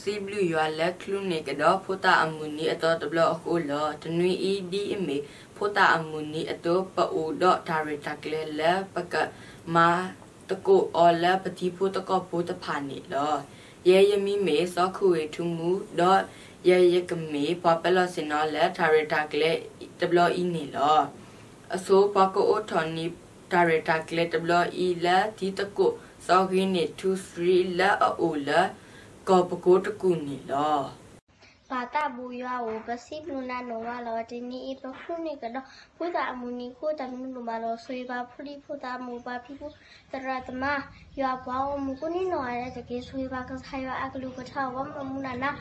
စံးဘျုးယွၤလၢချုးန့ၢ်ကဒီးဖိသၣ်အမုၢ်နံၤအသီတဘျီအဃိလီၤ. တနွံအံၤဒ်အမ့ၢ်ဖိသၣ်အမုၢ်နံၤအသိး ပအိၣ်ဒီးတၢ်ရဲၣ်တၢ်ကျဲၤလၢပကမၤသကိးအီၤလၢပတံၤဖိသကိးဖိတဖၣ်န့ၣ်လီၤ. ယဲယမံၤမ့ၢ်စီၤခူဝ့ၢ်ထူမူ ဒီးယဲယကမ့ၢ်ပှၤပၢၤလီၢ်ဆ့ၣ်နီၤလၢတၢ်ရဲၣ်တၢ်ကျဲၤတဘျီအံၤန့ၣ်လီၤ. အဆိပှၤကအိးထီၣ်န့ၢ်တၢ်ရဲၣ်တၢ်ကျဲၤတဘျီအံၤလၢတံၤသကိးစီၤဂ့ၤန့ၣ်ထူသရံးလၢအအိၣ်လၢ ကီၢ်ပကိတကူၣ်န့ၣ်လီၤ. ပၢ်သးဘိယွၤဧၢ, ပစံးဘျုးနၤနီၢ်မးလီၤ. တနံၤအံၤ ပချုးန့ၢ်ကဒီးဖိသၣ်အမုၢ်နံၤအဃိ တၢ်မနုၤဒိၣ်မးလီၤ. ဆိၣ်ဂ့ၤဘၣ်ဖိဒံဖိသၣ် မိၢ်ပၢ်ဖံဖု သရၣ်သမါ ယွၤပှၤဂီၢ်မုၢ်ကိးနီၢ်ဂၤဒဲးတက့ၢ်. ဆိၣ်ဂ့ၤဘၣ်ကစၢ်ယွၤအကလုၢ်ကထါ ပှၤမၢမူနၤနၤ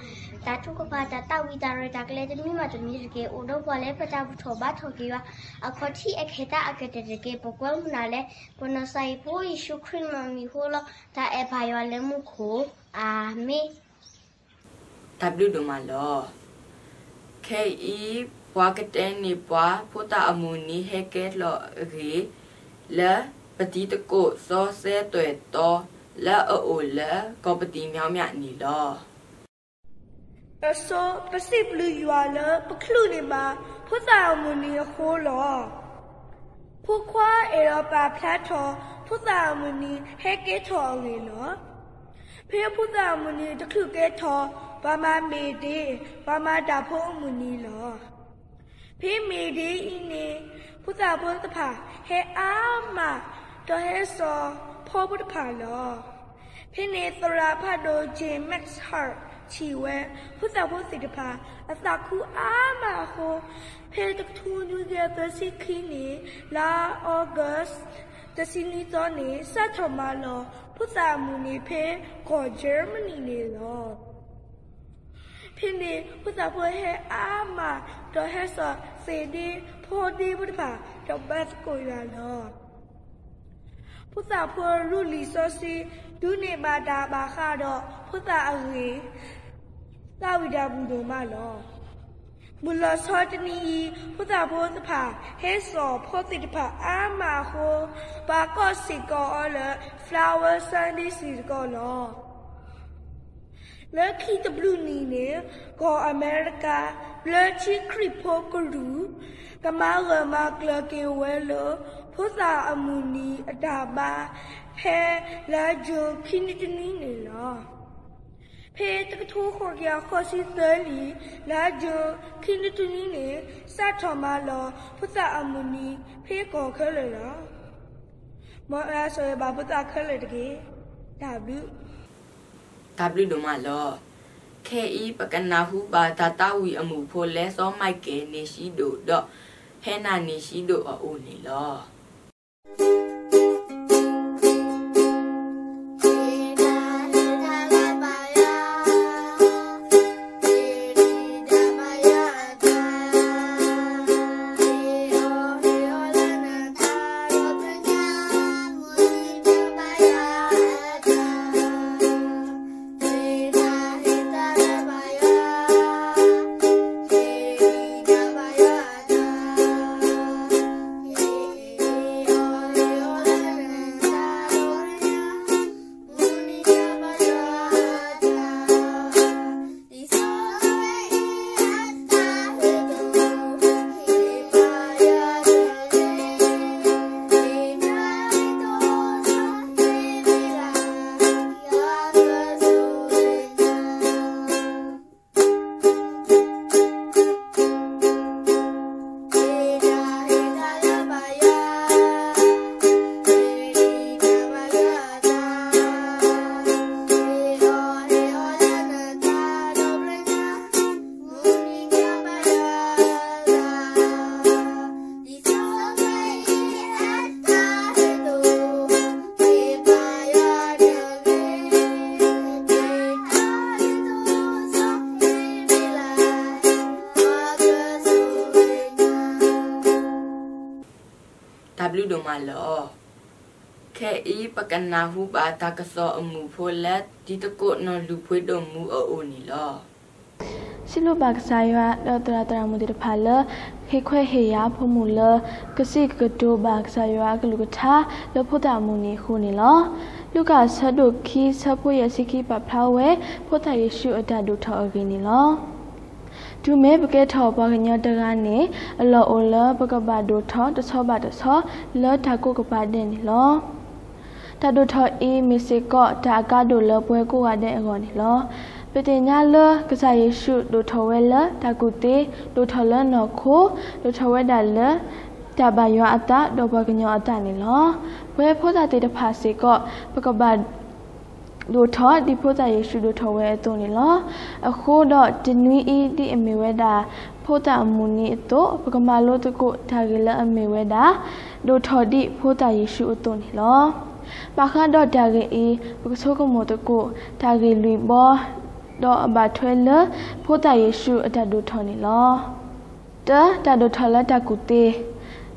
တၢ်ထုကဖၣ် တၢ်သးဝံၣ် တၢ်ရဲၣ်တၢ်ကျဲၤတမံၤမးတမံၤတက့ၢ်. အိၣ်ဒီးပှၤလၢပတၢ်ဘူၣ်ထီၣ်ဘါထီၣ်က့ၤယွၤ အခီၣ်ထံးအခီၣ်သးအကတၢၢ်တက့ၢ်. ပကွဲမုာ်နၤလၢ ပနီၢ်ကစၢ်ယ့ၣ်ၡူးခရံာ်မံၤအဃိလီၤ. တၢ်အဲၣ်ဘၣ်ယွၤလၢမူခိၣ်, အၤမ့ၣ်. တၢ်ဘျုးဒိၣ်မးလီၤ. ခဲအံၤ ပှၤကတဲန့ၢ်ပှၤ ဖိသၣ်အမုၢ်နံၤဟဲကဲထီၣ်အဂ့ၢ် လၢပတံၤသကိးစီၤစဲသွဲၣ်သီ လၢအအိၣ်လၢကီၢ်ပသံၣ်မၠီမၠးန့ၣ်လီၤ. အဆိ ပစံးဘျုးယွၤလၢပချုးန့ၢ်ဘၣ် ဖိသၣ်အမုၢ်နံၤအဃိလီၤ. ဖိခွါအဲၣ်ဒိးပာ်ဖျါထီၣ် ဖိသၣ်အမုၢ်နံၤဟဲကဲထီၣ်အဂ့ၢ်လီၤ. ဖဲဖိသၣ်အမုၢ်နံၤတချုးကဲထီၣ် ပှၤမၤမ့ၢ်ဒ့, ပှၤမၤတၢ်ဖိအမုၢ်နံၤလီၤ. ဖဲမ့ၢ်ဒ့အံၤန့ၣ် ဖိသၣ်ဖိတဖၣ် ဟဲအါမး ဒီးဟဲစိာ်ဖီဖိတဖၣ်လီၤ. ဖဲန့ၣ်သရၣ်ဖးဒိၣ် James Madison ထံၣ်ဝဲ ဖိသၣ်ဖိသ့ၣ်တဖၣ် အသးခုအါမးအဃိ ဖဲတကထိနွံကယၤသၢဆံခံနံၣ် လါအီကူး တဆံနွံသီန့ၣ် စးထီၣ်မၤလီၤ ဖိသၣ်အမုၢ်နံၤဖဲကီၢ် Germany န့ၣ်လီၤ. ဖဲန့ၣ် ဖိသၣ်ဖိဟဲအါမး ဒီးဟဲစိာ်သ့ၣ်ဒ့ဖီဒ့ဖိတဖၣ် ဒီးဘါသကိးယွၤလီၤ. ဖိသၣ်ဖိရူလံာ်စီဆှံ ဒုးန့ၢ်ဘၣ်တၢ်ဘၣ်ဃးဒီးဖိသၣ်အဂ့ၢ် သးဝံၣ်တၢ်ဘူၣ်ဒိၣ်မးလီၤ. မုၢ်လီၤဆီတနံၤအံၤ ဖိသၣ်ဖိတဖၣ် ဟဲစိာ်ဖီသ့ၣ်တဖၣ်အါမးအဃိ ပှၤကိးစ့ၢ်ကီးအီၤလၢ Flower Sunday စ့ၢ်ကီးလီၤ. လၢခံတဘျုးနံၣ်န့ၣ် ကီၢ်အမဲရကၤ ဘျၢထံခရံာ်ဖိကရူၢ် ကမၤဂၢၢ်မၤကျၢၤက့ၤဝဲလၢ ဖိသၣ်အမုၢ်နံၤအတၢ်ဘါ ဖဲလါယူၤခံနွံတနွံန့ၣ်လီၤ. ဖဲတကထိဃိးကယၤဃိးဆံသၢနံၣ် လါယူၤခံနွံတနွံန့ၣ် စးထီၣ်မၤလီၤ ဖိသၣ်အမုၢ်နံၤ ဖဲကီၢ်ခဲလၢာ်လီၤ. မ်ယွၤဆိၣ်ဂ့ၤဘၣ်ဖိသၣ်ခဲလၢာ်တက့ၢ်. တၢ်ဘျုး တၢ်ဘျုးဒိၣ်မးလီၤ. ခဲအံၤပကနၢ်ဟူဘၣ်တၢ်သးဝံၣ်အမုၢ်ဖိလၢ စီၤမၤကဲၣ်န့ၣ်ၡံဒိၣ်ဒီး ဟဲနၤန့ၣ်ၡံဒိၣ်အအိၣ်န့ၣ်လီၤ. တၢ်ဘျုးဒိၣ်မးလီၤ. ခဲအံၤပကနၢ်ဟူဘၣ်တၢ်ကစီၣ်အမုၢ်ဖိလၢ တံၤသကိးနီၢ်လူၢ်ဖှ့ဒိၣ်မူအအိၣ်န့ၣ်လီၤ. စံးဘျုးဘၣ်ကစၢ်ယွၤ ဒီးသရၣ်သရၣ်မုၣ်သ့ၣ်တဖၣ်လၢ ဟ့ၣ်ခွဲးဟ့ၣ်ယာ်ဖိမုၣ်လၢ ကစံးကတိၤဘၣ်ကစၢ်ယွၤအကလုၢ်ကထါလၢဖိသၣ်အမုၢ်နံၤအဃိန့ၣ်လီၤ. လူၤကၣ်အဆၢဒိၣ်ခံ ဆၢဖိယဲၢ်ဆံခံ ပာ်ဖျါဝဲ ဖိသၣ်ယ့ၣ်ၡူးအတၢ်ဒိၣ်ထီၣ်အဂ့ၢ်န့ၣ်လီၤ. တုၤမ့ၢ်ပကဲထီၣ်ပှၤကညီတဂၤန့ၣ် အလီၢ်အိၣ်လၢပကဘၣ်ဒိၣ်ထီၣ်တဆီဘၣ်တဆီ လၢတၢ်ကိးကပၤဒဲးန့ၣ်လီၤ. တၢ်ဒိၣ်ထီၣ်အံၤမ့ၢ်စ့ၢ်ကီးတၢ်အကါဒိၣ်လၢပှၤကိးဂၤဒဲးအဂီၢ်န့ၣ်လီၤ. ပသ့ၣ်ညါလၢကစၢ်ယ့ၣ်ၡူးဒိၣ်ထီၣ်ဝဲလၢတၢ်ကူၣ်သ့, ဒိၣ်ထီၣ်လၢနီၢ်ခိ, ဒိၣ်ထီၣ်ဝဲဒၣ်လၢ တၢ်ဘၣ်ယွၤအသးဒီးပှၤကညီအသးန့ၣ်လီၤ. ပဝဲဖိသၣ်သ့ၣ်တဖၣ်စ့ၢ်ကီး ပကဘၣ် ဒိၣ်ထီၣ်ဒ်ဖိသၣ်ယ့ၣ်ၡူးဒိၣ်ထီၣ်ဝဲအသိးန့ၣ်လီၤ. အဃိဒီးတနွံအံၤဒ်အမ့ၢ်ဝဲဒၣ် ဖိသၣ်အမုၢ်နံၤအသိး ပကမၤလိသကိးတၢ်ဂ့ၢ်လၢအမ့ၢ်ဝဲဒၣ် ဒိၣ်ထီၣ်ဒ်ဖိသၣ်ယ့ၣ်ၡူးအသိးန့ၣ်လီၤ. ဘၣ်ဃးဒီးတၢ်ဂ့ၢ်အံၤ ပကဆိကမိၣ်သကိး တၢ်ဂ့ၢ်လွံၢ်ဘီ ဒီးအဘၣ်ထွဲလၢ ဖိသၣ်ယ့ၣ်ၡူးအတၢ်ဒိၣ်ထီၣ်န့ၣ်လီၤ. တၢ, တၢ်ဒိၣ်ထီၣ်လၢတၢ်ကူၣ်သ့.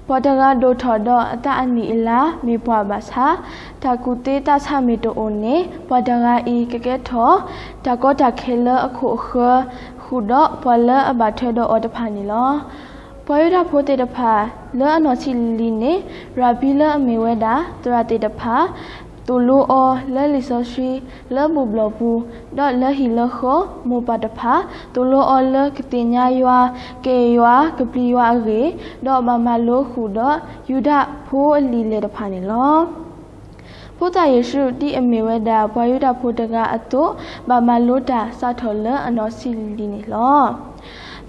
ပှၤတဂၤဒိၣ်ထီၣ်ဒီးအသးအနံၣ်အလါမ့ၢ်ပှၤဘၣ်ဆၣ်, တၢ်ကူၣ်သ့သးဆးမ့ၢ်တအိၣ်န့ၣ် ပှၤတဂၤအံၤကကဲထီၣ် တၢ်ကီတၢ်ခဲလၢအခိၣ်အဃၢၤ ဃုာ်ဒီးပှၤလၢအဘၣ်ထွဲဒီးအီၤတဖၣ်န့ၣ်လီၤ. ပှၤယူဒၤဖိသ့ၣ်တဖၣ် လၢအနီၢ်ဆံးလံၤလံၤန့ၣ် ရၤဘံလၢအမ့ၢ်ဝဲဒၣ် သရၣ်သ့ၣ်တဖၣ် သိၣ်လိအီၤလၢလံာ်စီဆှံ လၢဘူၣ်ဘျီၣ်ပူၤ, ဒီးလၢဟံၣ်လၢဃီ, မိၢ်ပၢ်တဖၣ် သိၣ်လိအီၤလၢကသ့ၣ်ညါယွၤ, ကအဲၣ်ယွၤ, ကပျံၤယွၤအဂ့ၢ်, ဒီးဘၣ်မၤလိဃုာ်ဒီး ယူဒၤဖိအလံာ်လဲၢ်တဖၣ်န့ၣ်လီၤ. ဖိသၣ်ယ့ၣ်ၡူးဒ်အမ့ၢ်ဝဲဒၣ် ပှၤယူဒၤဖိတဂၤအသိး ဘၣ်မၤလိတၢ်စးထီၣ်လၢအနီၢ်ဆံးလံၤလံၤန့ၣ်လီၤ.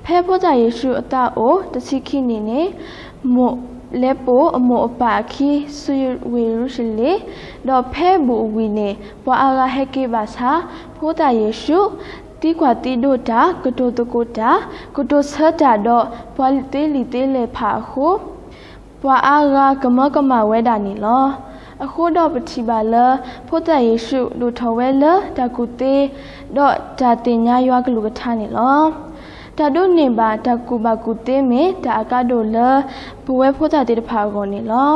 ဖဲဖိသၣ်ယ့ၣ်ၡူးအသးအိၣ်တဆံခံနံၣ်န့ၣ် မိၢ်လဲၤပိာ်အမိၢ်အပၢ်အခံဆူယရူၤၡလ့ၣ်, ဒီးဖဲဘူးအဝံၤန့ၣ် ပှၤအါဂၤဟဲက့ၤဘၣ်ဆၣ်, ဖိသၣ်ယ့ၣ်ၡူး သံကွၢ်သံဒိးတၢ်, ကတိၤသကိးတၢ်, ကတိၤဆၢတၢ်ဒီးပှၤသ့လံာ်သ့လဲၢ်တဖၣ်အဃိ ပှၤအါဂၤကမၢကမၣ်ဝဲဒၣ်န့ၣ်လီၤ. အဃိဒီးပထံၣ်ဘၣ်လၢ ဖိသၣ်ယ့ၣ်ၡူးဒိၣ်ထီၣ်ဝဲလၢတၢ်ကူၣ်သ့ ဒီးတၢ်သ့ၣ်ညါယွၤကလုၢ်ကထါန့ၣ်လီၤ. တၢ်ဒိးန့ၢ်ဘၣ်တၢ်ကူၣ်ဘၣ်ကူၣ်သ့မ့ၢ်တၢ်အကါဒိၣ်လၢ ပဝဲဖိသၣ်သ့ၣ်တဖၣ်အဂီၢ်န့ၣ်လီၤ.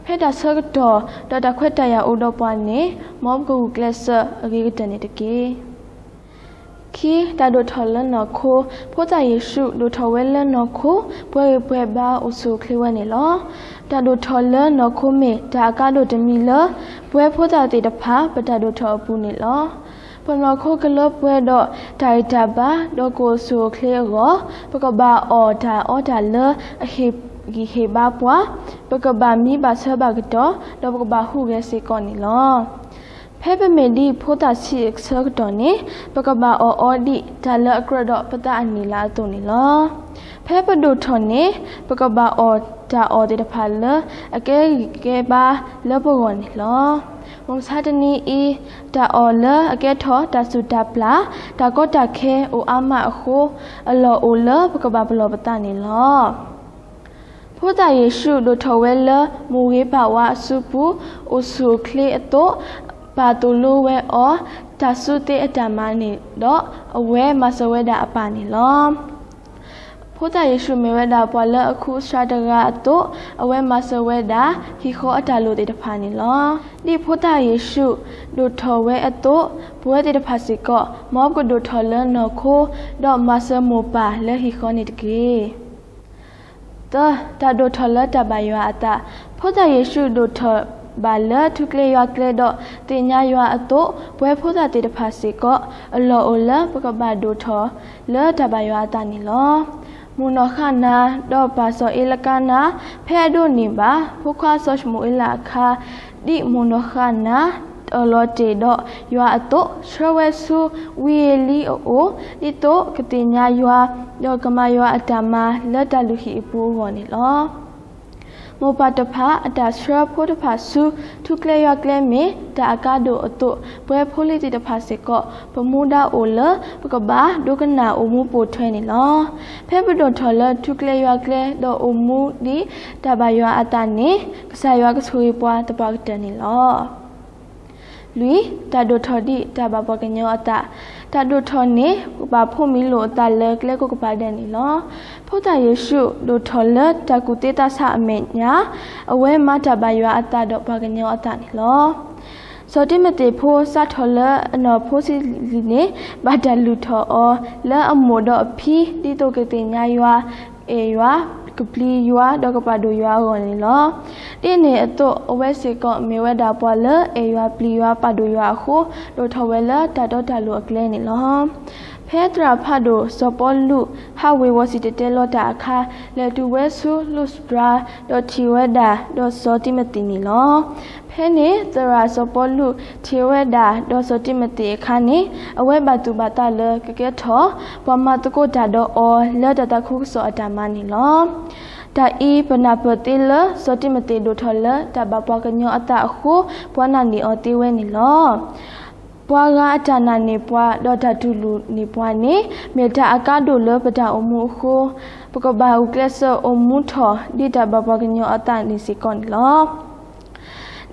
ဖဲတၢ်ဆၢကတီၢ်ဒီးတၢ်ခွဲးတၢ်ယာ်အိၣ်ဒီးပှၤန့ၣ် မ်ပကဂုာ်ကျဲးစၢးအဂ့ၤကတၢၢ်န့ၣ်တက့ၢ်. ခံ, တၢ်ဒိၣ်ထီၣ်လၢနီၢ်ခိ. ဖိသၣ်ယ့ၣ်ၡူးဒိၣ်ထီၣ်ဝဲလၢနီၢ်ခိ ပှဲၤဂံၢ်ပှဲၤဘါအိၣ်ဆူၣ်အိၣ်ချ့ဝဲန့ၣ်လီၤ. တၢ်ဒိၣ်ထီၣ်လၢနီၢ်ခိမ့ၢ်တၢ်အကါဒိၣ်တမံၤလၢ ပဝဲဖိသၣ်သ့ၣ်တဖၣ် ပတၢ်ဒိၣ်ထီၣ်အပူၤန့ၣ်လီၤ. ပနီၢ်ခိကလၢပှဲၤဒီးတၢ်ဂံၢ်တၢ်ဘါ ဒီးကအိၣ်ဆူၣ်အိၣ်ချ့အဂီၢ် ပကဘၣ်အီၣ်တၢ်အီတၢ်လၢအဟ့ၣ်ဂံၢ်ဟ့ၣ်ဘါပှၤ, ပကဘၣ်မံဘၣ်ဆၢဘၣ်ကတီၢ် ဒီးပကဘၣ်ဟူးဂဲၤစ့ၢ်ကီးန့ၣ်လီၤ. ဖဲပမ့ၢ်ဒ်ဖိသၣ်ဆံးအဆၢကတီၢ်န့ၣ် ပကဘၣ်အီၣ်အီဒ်တၢ်လၢအကြၢးဒီးပသးအနံၣ်လါအသိးန့ၣ်လီၤ. ဖဲပဒိၣ်ထီၣ်န့ၣ် ပကဘၣ်အီၣ်တၢ်အီၣ်သ့ၣ်တဖၣ်လၢအကဲဂံၢ်ကဲဘါလၢပဂီၢ်န့ၣ်လီၤ. မုၢ်မဆါတနံၤအံၤ တၢ်အီၣ်လၢအကဲထီၣ်တၢ်စူၢ်တၢ်ပျၢ် တၢ်ကီတၢ်ခဲအိၣ်အါမးအဃိ အလီၢ်အိၣ်လၢပကဘၣ်ပလီၢ်ပသးန့ၣ်လီၤ. ဖိသၣ်ယ့ၣ်ၡူးဒိၣ်ထီၣ်ဝဲလၢ မိၢ်ဂ့ၤပၢ်ဝါအစုပူၤ အိၣ်ဆူၣ်အိၣ်ချ့အသိး ပၢ်သိၣ်လိဝဲအီၤ တၢ်စုသ့အတၢ်မၤန့ၣ်ဒီး အဝဲမၤစၢၤဝဲဒၣ်အပၢ်န့ၣ်လီၤ. ဖိသၣ်ယ့ၣ်ၡူးမ့ၢ်ဝဲဒၣ်ပှၤလၢအခူအစှၤတဂၤအသိး အဝဲမၤစၢၤဝဲဒၣ် ဟံၣ်ဃီအတၢ်လိၣ်သ့ၣ်တဖၣ်န့ၣ်လီၤ. ဒ်ဖိသၣ်ယ့ၣ်ၡူးဒိၣ်ထီၣ်ဝဲအသိး ပဝဲသ့ၣ်တဖၣ်စ့ၢ်ကီး မ်ပကဒိၣ်ထီၣ်လၢနီၢ်ခိ ဒီးမၤစၢၤမိၢ်ပၢ်လၢဟံၣ်ဃီန့ၣ်တက့ၢ်. သၢ, တၢ်ဒိၣ်ထီၣ်လၢတၢ်ဘၣ်ယွၤအသး. ဖိသၣ်ယ့ၣ်ၡူးဒိၣ်ထီၣ်ဘၣ်လၢထူကျဲယွၤကျဲဒီးသ့ၣ်ညါယွၤအသိး ပဝဲဖိသၣ်သ့ၣ်တဖၣ်စ့ၢ်ကီး အလီၢ်အိၣ်လၢပကဘၣ်ဒိၣ်ထီၣ်လၢတၢ်ဘၣ်ယွၤအသးန့ၣ်လီၤ. မိၢ်နီၢ်ဃၣ်နၤ ဒီးပၢ်စီၤအ့လကါနၤ ဖဲအဒိးန့ၢ်ဘၣ် ဖိခွါစီၤၡမူၤအ့လးအခါ ဒ်မိၢ်နီၢ်ဃၣ်နၤ အလီၤတဲာ်ဒီးယွၤအသိး ဆှၢဝဲဆူဝံဧလံအအိၣ် ဒ်သိးကသ့ၣ်ညါယွၤ ဒီးကမၤယွၤအတၢ်မၤလၢတၢ်လုၢ်ဟံၣ်အပူၤအဂီၢ်န့ၣ်လီၤ. မိၢ်ပၢ်တဖၣ်အတၢ်ဆှၢဖိတဖၣ်ဆူထူကျဲယွၤကျဲမ့ၢ်တၢ်အကါဒိၣ်အသိး ပဝဲဖိလံၤသ့ၣ်တဖၣ်စ့ၢ်ကီး ပမူဒါအိၣ်လၢ ပကဘၣ်ဒိကနၣ်အိၣ်မူပိာ်ထွဲန့ၣ်လီၤ. ဖဲပဒိၣ်ထီၣ်လၢထူကျဲယွၤကျဲ ဒီးအိၣ်မူဒ်တၢ်ဘၣ်ယွၤအသးန့ၣ် ကစၢ်ယွၤကဆိၣ်ဂ့ၤပှၤသပှၢ်ကတၢၢ်န့ၣ်လီၤ. လွံၢ်, တၢ်ဒိၣ်ထီၣ်ဒ်တၢ်ဘၣ်ပှၤကညီအသး. တၢ်ဒိၣ်ထီၣ်န့ၣ် ပဘၣ်ဖိးမံလိာ်အသးလၢကျဲကိးကပၤဒဲးန့ၣ်လီၤ. ဖိသၣ်ယ့ၣ်ၡူးဒိၣ်ထီၣ်လၢတၢ်ကူၣ်သ့သးဆးအမဲာ်ညါ, အဝဲမၤတၢ်ဘၣ်ယွၤအသးဒီးပှၤကညီအသးန့ၣ်လီၤ. စီၤတံၤမသ့းဖိစးထီၣ်လၢအနီၢ်ဖိဆံးလံန့ၣ် ဘၣ်တၢ်လုၢ်ထီၣ်အီၤလၢအမိၢ်ဒီးအဖံ ဒ်သိးကသ့ၣ်ညါယွၤ, အဲၣ်ယွၤ, ကပျံၤယွၤ ဒီးကပာ်ဒိၣ်ယွၤအဂီၢ်န့ၣ်လီၤ. ဒ်န့ၣ်အသိး အဝဲစ့ၢ်ကီးမ့ၢ်ဝဲဒၣ်ပှၤလၢအဲၣ်ယွၤပျံၤယွၤပာ်ဒိၣ်ယွၤအဃိ ဒိၣ်ထီၣ်ဝဲလၢတၢ်တီတၢ်လိၤအကျဲန့ၣ်လီၤ. ဖဲသရၣ်ဖးဒိၣ်စီၤပီလူး ဟးဝ့ၤဝီၤစံၣ်တဲၤတဲလီၤတၢ်အခါ လဲၤတုၤဝဲဆူလူးစတြၤ ဒီးထံၣ်ဝဲဒၣ်ဒီးစီၤတံၤမသ့းန့ၣ်လီၤ. ဖဲန့ၣ် သရၣ်စီၤပီလူးထံၣ်ဝဲဒၣ်ဒီးစီၤတံၤမသ့းအခါန့ၣ် အဝဲဘၣ်သူၣ်ဘၣ်သးလၢကကဲထီၣ် ပှၤမၤသကိးတၢ်ဒီးအီၤလၢတၢ်သးခုကစီၣ်အတၢ်မၤန့ၣ်လီၤ. တၢ်အံၤပနၢ်ပၢၢ်သ့လၢ စီၤတံၤမသ့းဒိၣ်ထီၣ်လၢတၢ်ဘၣ်ပှၤကညီအသးအဃိ ပှၤနာ်န့ၢ်အီၤသ့ဝဲန့ၣ်လီၤ. ပှၤဂၤအတၢ်နာ်န့ၢ်ပှၤ ဒီးတၢ်တူၢ်လိာ်န့ၢ်ပှၤန့ၣ် မ့ၢ်တၢ်အကါဒိၣ်လၢပတၢ်အိၣ်မူအဃိ ပကဘၣ်ဂုာ်ကျဲးစၢးအိၣ်မူထီၣ် ဒ်တၢ်ဘၣ်ပှၤကညီအသးန့ၣ်စ့ၢ်ကီးန့ၣ်လီၤ.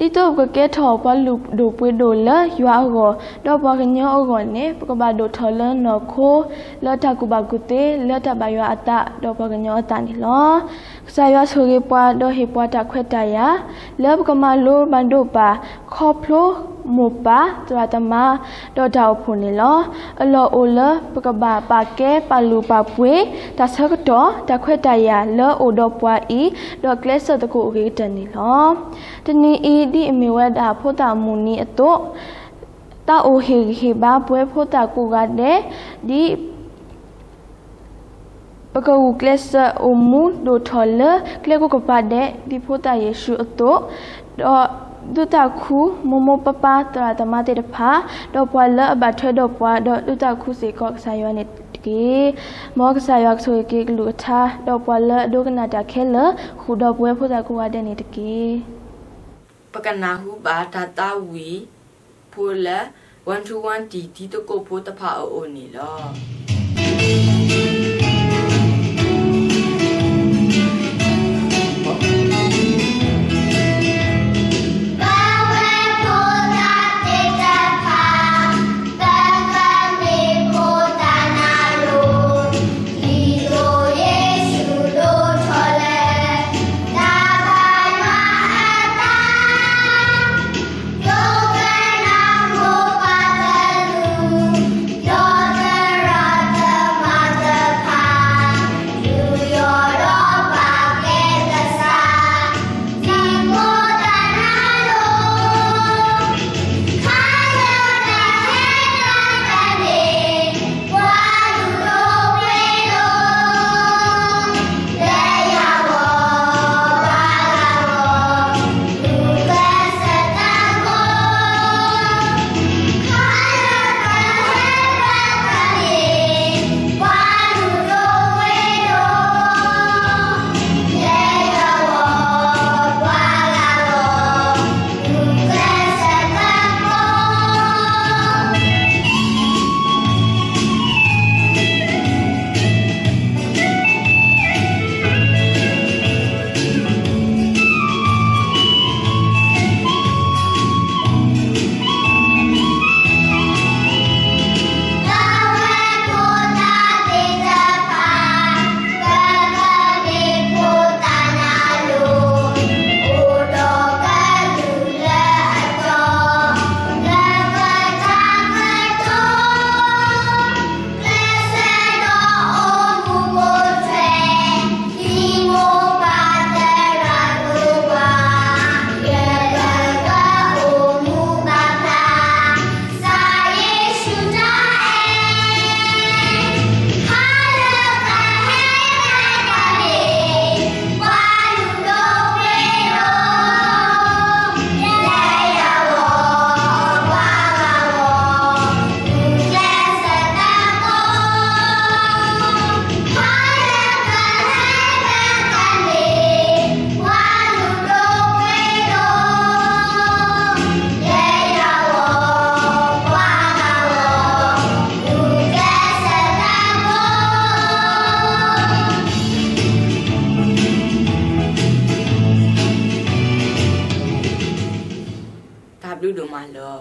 ဒ်သိးပကကဲထီၣ်ပှၤလုၢ်ဒိၣ်ပှ့ၤဒိၣ်လၢယွၤအဂီၢ် ဒီးပှၤကညီအဂီၢ်န့ၣ် ပကဘၣ်ဒိၣ်ထီၣ်လၢနီၢ်ခိ လၢတၢ်ကူၣ်ဘၣ်ကူၣ်သ့ လၢတၢ်ဘၣ်ယွၤအသး ဒီးပှၤကညီအသးန့ၣ်လီၤ. ကစၢ်ယွၤဆိၣ်ဂ့ၤပှၤ ဒီးဟ့ၣ်ပှၤတၢ်ခွဲးတၢ်ယာ် လၢပကမၤလိဘၣ်ဒိဘၣ် ခီဖျိမိၢ်ပၢ် သရၣ်သမါ ဒီးတၢ်အိၣ်ဖှိၣ်န့ၣ်လီၤ. အလီၢ်အိၣ်လၢပကဘၣ်ပာ်ကဲပာ်လုၢ်ပာ်ပှ့ၤ တၢ်ဆၢကတီၢ် တၢ်ခွဲးတၢ်ယာ်လၢအိၣ်ဒီးပှၤအံၤ ဒီးကျဲးစၢးသကိးအဂ့ၤကတၢၢ်န့ၣ်လီၤ. တနံၤအံၤ ဒ်အမ့ၢ်ဝဲဒၣ်ဖိသၣ်မုၢ်နံၤအသိး သးအိၣ်ဟ့ၣ်ဂံၢ်ဟ့ၣ်ဘါပဝဲဖိသၣ်ကိးဂၤဒဲး ဒ် ပကဂုာ်ကျဲးစၢးအိၣ်မူဒိၣ်ထီၣ်လၢကျဲကိးကပၤဒဲး ဒ်ဖိသၣ်ယ့ၣ်ၡူးအသိး, ဒီးဒုးသးခု မိၢ်မိၢ်ပၢ်ပၢ် သရၣ်သမါသ့ၣ်တဖၣ်, ဒီးပှၤလၢအဘၣ်ထွဲဒီးပှၤ ဒီးဒုးသးခုစ့ၢ်ကီးကစၢ်ယွၤန့ၣ်တက့ၢ်. မ်ကစၢ်ယွၤကဆိၣ်ဂ့ၤက့ၤကလုၢ်ကထါ ဒီးပှၤလၢအဒိကနၣ်တၢ်ခဲလၢာ် ဃုာ်ဒီးပဝဲဖိသၣ်ကိးဂၤဒဲးန့ၣ်တက့ၢ်. ပကနၢ်ဟူဘၣ်တၢ်သးဝံၣ်ဖိလၢ ဝၢၢ်ထူဝၢၢ်တံၢ်တံၤသကိးဖိတဖၣ်အအိၣ်န့ၣ်လီၤ. တၢ်ဘျုးဒိၣ်မးလီၤ.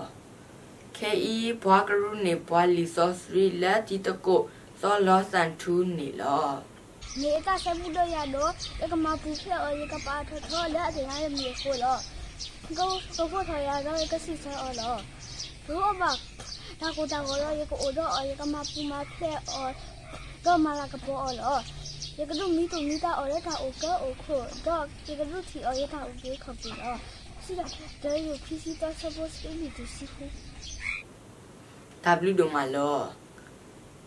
ခဲအံၤ ပှၤကရူၢ်န့ၢ်ပှၤလံာ်စီဆှံလၢတံၤသကိး စီၤလီၤသၣ်ထူန့ၣ်လီၤ. မ့ၢ်ယသးစဲဘူးဒီးယၤဒီး ယကမၤပူၤဖျဲးအီၤ ယကပာ်ထီၣ်ထီလၢအသ့ၣ်ညါယမံၤအဃိလီၤ. ကဖှိၣ်ထီၣ်ယၤဒီးယကစံးဆၢအီၤလီၤ. ယအိၣ်ဘၣ်တၢ်ကိၢ်တၢ်ဂီၤဒီး ယကအိၣ်ဒီးအီၤ, ယကမၤပူၤမၤဖျဲးအီၤ, ဒီးမၤလၤကပီၤအီၤလီၤ. ယကဒိးမံသူၣ်မံသးအီၤလၢတၢ်အိၣ်ကၢအိၣ်ခိၣ်, ဒီးယကဒိးထံၣ်အီၤလၢတၢ်အုၣ်က့ၤခီၣ်က့ၤလီၤ. စံးထီၣ်ပတြၢၤယိၤခံဆံသၢဆၢဖိဆံလွံၢ်တုၤဆံဃု. တၢ်ဘျုးဒိၣ်မးလီၤ.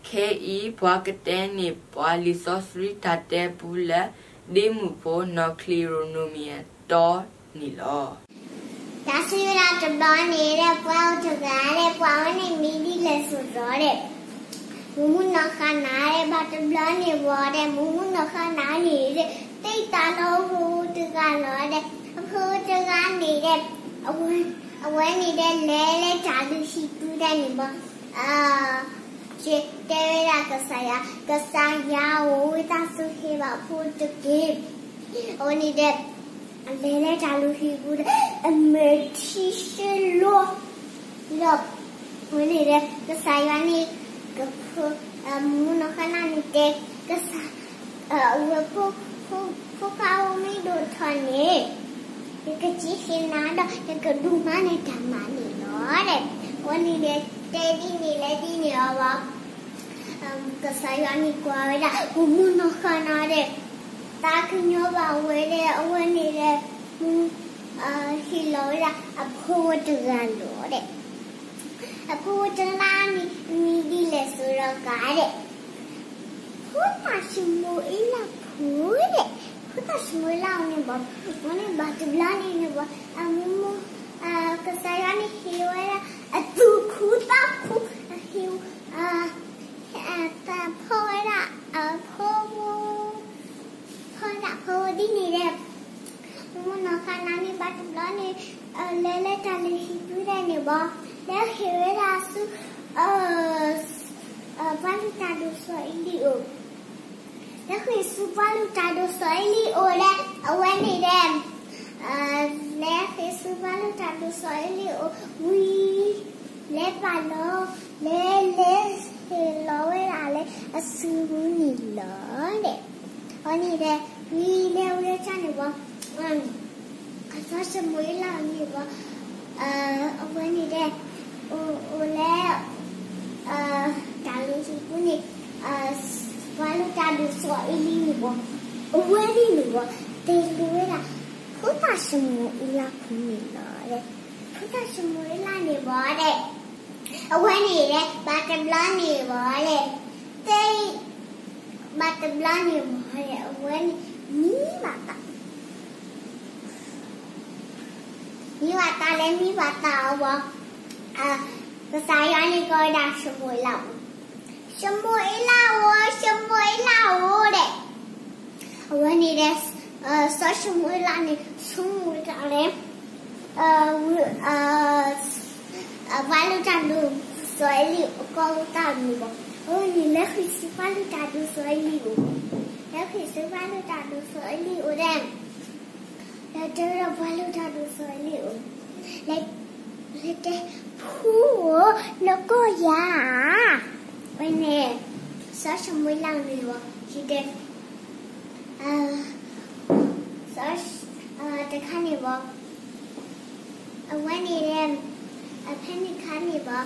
ခဲအံၤပှၤကတဲန့ၢ်ပှၤလံာ်စီဆှံတၢ်တဲပူလၢ ဒ့မုၣ်ဖိနီၢ်ချံးရိၣ်နိမံၤအတီန့ၣ်လီၤ. တၢ်စံးဝဲဒၣ်တဘျီန့ၣ်ဒီး ပှၤအိၣ်တဂၤဒီး ပှၤဝဲန့ၣ်မံဒ်လဲၣ်စိၤဒီးဒီး မုၢ်မုၢ်နီၢ်ဃၣ်နၤဒီး ဘၣ်တဘျီန့ၣ်ဝံၤဒီး မုၢ်မုၢ်နီၢ်ဃၣ်နၤန့ၣ်ဒီး သ့ၣ်သးလၢအဖိတဂၤလီၤဒီး အဖိတဂၤန့ၣ်ဒီး အဝဲန့ၣ်ဒီး လဲၤလၢတၢ်လုၢ်ဟံၣ်ပူၤဒၣ်န့ၣ်ဘၣ် တဲဝဲဒၣ်ကစၢ်ယွၤ, ကစၢ်ယွၤဧၢ, ဝံသးစူၤဟ့ၣ်ဘၣ်ဖိတက့ၢ်. အဝဲန့ၣ်ဒီး လဲၤလၢတၢ်လုၢ်ဟံၣ်ပူၤဒီး အမဲာ်ထံဆှ့လီၤ, ဒီး အဝဲန့ၣ်ဒီး ကစၢ်ယွၤန့ၣ် ကဖ မုၢ်မုၢ်နီၢ်ဃၣ်နၤန့ၣ်တဲ ကစၢ် အဝဲ ဖိခွါဧၢ မ့ၢ်ဒိၣ်ထီၣ်န့ၣ် ယကစံးဆၢနၤဒီး ယကဒိးမၤနၤတၢ်မၤန့ၣ်လီၤဒီး အဝဲန့ၣ်ဒီး တဲဒ်န့ၣ်လၢဒ်န့ၣ်အီၤဘၣ် ကစၢ်ယွၤန့ၣ်ကွၢ်ဝဲဒၣ် မုၢ်မုၢ်နီၢ်ဃၣ်နၤဒီး သးကညီၤဘၣ်ဝဲဒီး အဝဲန့ၣ်ဒီး ဟ့ၣ်လီၤဝဲဒၣ်အဖိတဂၤလီၤဒီး အဖိတဂၤန့ၣ် မံၤဒ်လဲၣ်စိၤဒီးကါဒီး ဖိသၣ်ၡမူၤအ့လးဖိဒီး ဖိသၣ်ၡမူၤအ့လးအီၤန့ၣ်ဘၣ် အဝဲန့ၣ်ဘၣ်တဘျီန့ၣ်န့ၣ်ဘၣ် အမိၢ်မိၢ် ကစၢ်ယွၤန့ၣ်ဟ့ၣ်ဝဲဒၣ် အသူၣ်ခုသးခု အဟ့ၣ် သးဖီဝဲဒၣ် အဖိ ဖီဝဲဒၣ်ဖိဒ်န့ၣ်ဒီး မုၢ်မုၢ်နီၢ်ဃၣ်နၤန့ၣ် ဘၣ်တဘျီန့ၣ် လဲၤလၢတၢ်လုၢ်ဟံၣ်ပူၤဒၣ်န့ၣ်ဘၣ် လဲၤဃ့ၢ်ဝဲဒၣ်ဆူ ပှၤလုၢ်တၢ်ဒိၣ်စီၤအ့လံအိၣ် လဲၤဃ့ၢ်ဆူပှၤလုၢ်တၢ်ဒိၣ်စီၤအ့လံအိၣ်ဒီး အဝဲန့ၣ်ဒီး လဲၤဃ့ၢ်ဆူပှၤလုၢ်တၢ်ဒိၣ်စီၤအ့လံအိၣ်ဝံၤ လဲၤပာ်လီၤ လဲၤလဲၤဟ့ၣ်လီၤဝဲဒၣ်လၢအစုပူၤန့ၣ်လီၤဒီး အဝဲန့ၣ်ဒီး ဝံၤလဲၤဝဲဒၣ်န့ၣ်ဘၣ် စီၤၡမူၤအ့လးန့ၣ်ဘၣ် အဝဲန့ၣ်ဒီး အိၣ်လၢ တၢ်လုၢ်ဟံၣ်ပူၤန့ၣ် ပှၤလုၢ်တၢ်ဒိၣ်စီၤအ့လံန့ၣ်ဘၣ် အဝဲန့ၣ်န့ၣ်ဘၣ် တဲလိဝဲဒၣ် ဖိသၣ်ၡမူၤအ့လးဖိန့ၣ်လီၤဒီး ဖိသၣ်ၡမူၤအ့လးန့ၣ်ဘၣ်ဒီး အဝဲန့ၣ်ဒီး ဘၣ်တဘျီန့ၣ်ဘၣ်ဒီး တဲ ဘၣ်တဘျီန့ၣ်ဘၣ်ဒီး အဝဲန့ၣ် မံဘၣ်သး မံဘၣ်သးလၢမံဘၣ်သးအီၤဘၣ် ကစၢ်ယွၤန့ၣ်ကိးဝဲဒၣ်ၡမူၤအ့လးအိၣ် ၡမူၤအ့လးဧၢ ၡမူၤအ့လးဧၢဒီး အဝဲန့ၣ်ဒီး စီၤၡမူၤအ့လးန့ၣ် ဆိကမိၣ်ဝဲဒၣ်လၢ ပှၤလုၢ်တၢ်ဒိၣ်စီၤအ့လံအကီၢ်အသးန့ၣ်ဘၣ် အဝဲန့ၣ်လဲၤဃ့ၢ်ဆူပှၤလုၢ်တၢ်ဒိၣ်စီၤအ့လံအိၣ် လဲၤဃ့ၢ်ဆူပှၤလုၢ်တၢ်ဒိၣ်စီၤအ့လံအိၣ်ဒီး ဒီးတဲဝဲဒၣ်ပှၤလုၢ်တၢ်ဒိၣ်စီၤအ့လံအိၣ် လဲၤတဲ ဖုဧၢ နကီၢ်ယၤဧါ ဝဲန့ၣ် စီၤၡမူၤအ့လးန့ၣ်ဘၣ် ယတဲ တခါန့ၣ်ဘၣ် အဝဲန့ၣ်ဒီး အဖဲန့ၣ်ခါန့ၣ်ဘၣ်